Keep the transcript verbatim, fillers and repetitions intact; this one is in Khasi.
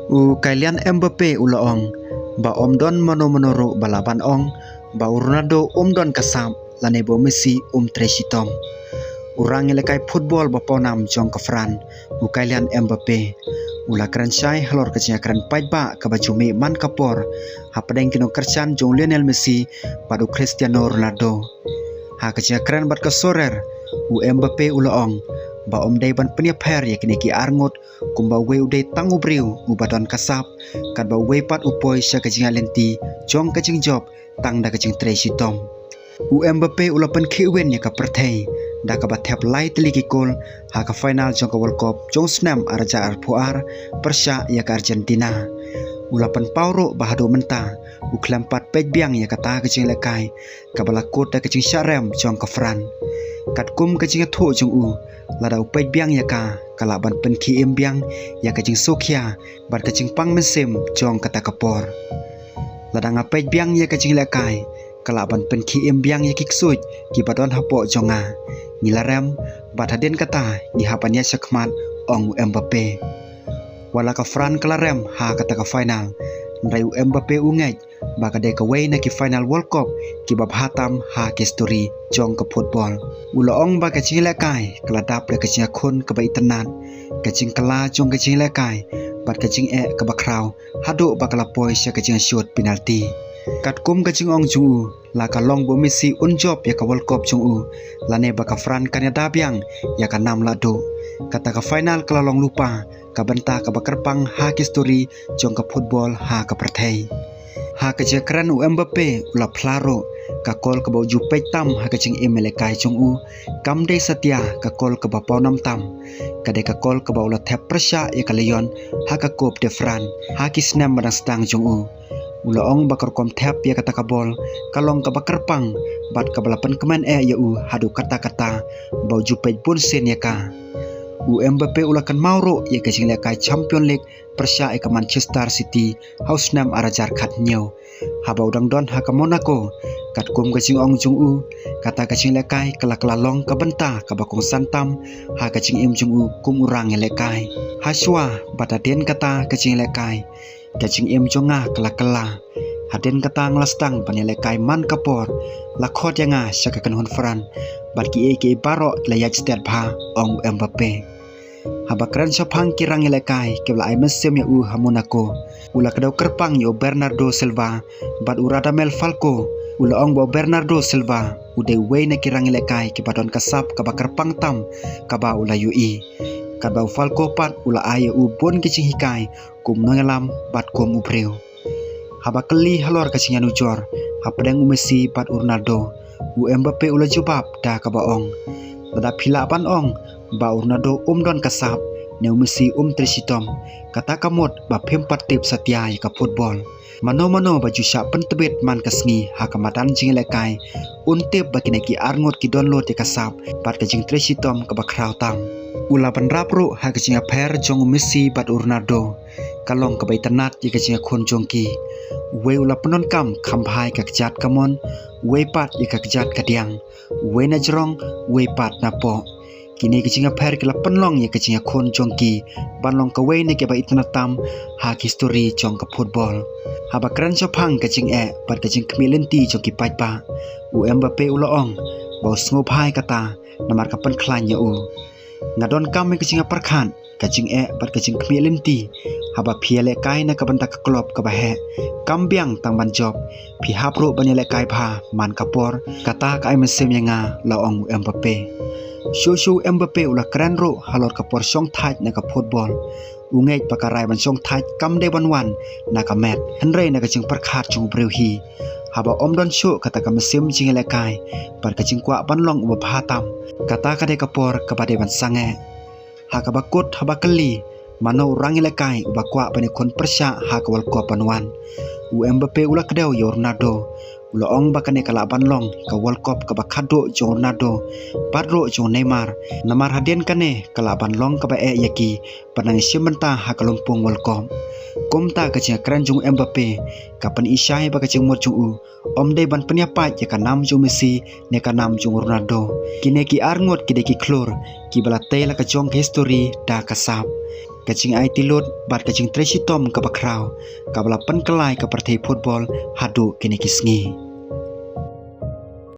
U Kylian Mbappe u la ong ba ym don mano mano ruh ba lah ban ong ba u Ronaldo um don ka sap lane ba u Messi um trei shitom. U rangïalehkai football ba pawnam jong ka France, u Kylian Mbappe, u la kren shai halor ka jingïakren paidbah kaba ju mih man ka por hapdeng ki nongkyrshan jong u Lionel Messi bad u Cristiano Ronaldo. Ha ka jingïakren bad ka Sorer, u Mbappe u la ong ba um dei ban pynïapher ïa kine ki arngut kumba uwei u dei tang u briew uba don ka sap, katba uwei pat u poi sha ka jingïaid lynti jong ka jingjop tang da ka jingtrei shitom. U Mbappe u la pynkhih win ïa ka pyrthei da kaba thep lai tylli ki kol ha ka final jong ka World Cup jong u snem ar hajar arphew ar pyrshah ïa ka Argentina. U la pynpaw ruh ba haduh mynta u khlem pat peit biang ïa kata ka jingïalehkai kaba la kut da ka jingshah rem jong ka France. Katkum ka jingïathuh jong u, lada u peit biang ïa ka, ka lah ban pynkhie im biang ïa ka jingsngewkhia bad ka jingpang mynsiem jong kata ka por. Lada nga peit biang ïa ka jingïalehkai, ka lah ban pynkhie im biang ïa ki ksuid kiba don hapoh jong nga. Ngi la rem bad hadien kata ngi hap ban ïaid shakhmat, ong u Mbappe. Wat la ka France ka la rem ha kata ka final, hynrei u Mbappe u ngeit ba ka dei kawei na ki final World Cup kiba bha tam ha ka histori jong ka football. U la ong ba ka jingïalehkai ka la dap da ka jingïakhun kaba itynnad, ka jingkylla jong ka jingïalehkai bad ka jingeh kaba khraw haduh ba ka la poi sha ka jingshut penalty. Katkum ka jingong jong u, la ka long ba u Messi un jop ïa ka World Cup jong u lane ba ka France kan ïada biang ïa ka nam lahduh. Kata ka final ka la long lypa ka bynta kaba kyrpang ha ka histori jong ka football ha ka pyrthei. Ha ka jingkren u Mbappe u la phla ruh, ka kol kaba u ju peit tam ha ka jingim ïalehkai jong u kam dei satia ka kol kaba pawnam tam. Ka dei ka kol kaba u la thep pyrshah ïa ka Lyon ha ka Coupe de France ha ki snem ba dang sdang jong u. U la ong ba ka rukom thep ïa kata ka bol ka long kaba kyrpang bad kaba la pynkmen eh ïa u haduh katta katta ba u ju peit bunsien ïa ka. U Mbappe u la kynmaw ruh ïa ka jingïalehkai Champions League pyrshah ïa ka Manchester City ha u snem ar hajar khathynñiew, haba u dang don ha ka Monaco. Katkum ka jingong jong u, kata ka jingïalehkai ka la kylla long ka bynta kaba kongsan tam ha ka jingim jong u kum u rangïalehkai. Hashwa bad hadien kata ka jingïalehkai, ka jingim jong nga ka la kylla. Hadien kata nga la sdang ban ïalehkai man ka por, la khot ïa nga sha ka kynhun France bad kiei kiei baroh ki la ïaid stet bha, ong u Mbappe. Haba kren shaphang ki rangïalehkai kiba la ai mynsiem ïa u ha Monaco, u la kdew kyrpang ïa u Bernardo Silva bad u Radamel Falcao. U la ong ba u Bernardo Silva u dei uwei na ki rangïalehkai kiba don ka sap kaba kyrpang tam kaba u la ïohi. Katba u Falcao pat u la ai ïa u bun ki jinghikai kum u nongïalam bad kum u briew. Haba kylli halor ka jingïanujor hapdeng u Messi bad u Ronaldo, u Mbappe u la jubab da kaba ong, lada phi lah ban ong ba u Ronaldo um don ka sap ne u Messi um trei shitom, kata ka mut ba phim pat tip satia ïa ka football. Mano mano ba ju shah pyntbit man ka sngi ha ka madan jingïalehkai, un tip ba kine ki arngut ki don lut ïa ka sap bad ka jingtrei shitom kaba khraw tam. U la bynrap ruh ha ka jingïapher jong u Messi bad u Ronaldo, ka long kaba itynnad ïa ka jingïakhun jong ki. Uwei u la pyndonkam kham bha ïa ka kjat kamon, uwei pat ïa ka kjat kadiang, uwei na jrong, uwei pat na poh. Kine ki jingïapher ki la pynlong ïa ka jingïakhun jong ki ban long kawei na kiba itynnad tam ha ka histori jong ka football. Haba kren shaphang ka jingeh bad ka jingkhmih lynti jong ki paidbah, u Mbappe u la ong ba u sngewbha ïa kata namar ka pynkhlaiñ ïa u. Nga donkam ïa ka jingïapyrkhat, ka jingeh bad ka jingkhmih lynti. Haba phi ïalehkai na ka bynta ka klub kaba heh, kam biang tang ban jop, phi hap ruh ban ïalehkai bha man ka por, kata ka ai mynsiem ïa nga, la ong u Mbappe. Shuh shuh u Mbappe u la kren ruh halor ka por shongthait na ka football. U ngeit ba ka rai ban shongthait kam dei ban wan na ka met, hynrei na ka jingpyrkhat jong u briew hi. Haba ym don shuh kata ka mynsiem jingïalehkai bad ka jingkwah ban long uba bha tam, kata ka dei ka por kaba dei ban sangeh. Ha kaba kut haba kylli mano u rangïalehkai uba kwah ban ïakhun pyrshah ha ka World Cup ban wan, u Mbappe u la kdew ïa u Ronaldo. U la ong ba kane ka lah ban long ka World Cup kaba khatduh jong u Ronaldo bad ruh jong u Neymar, namar hadien kane ka lah ban long kaba eh ïa ki ban nang shim bynta ha ka lympung World Cup. Kumta ka jingkren jong u Mbappe ka pyni shai ba ka jingmut jong u ym dei ban pynïapait ïa ka nam jong u Messi ne ka nam jong u Ronaldo. Kine ki arngut ki dei ki khlur kiba la tei la ka jong ka histori da ka sap. ka jingaiti lut bad ka jingtrei shitom kaba khraw kaba la pynkylla ïa ka pyrthei football haduh kine ki sngi.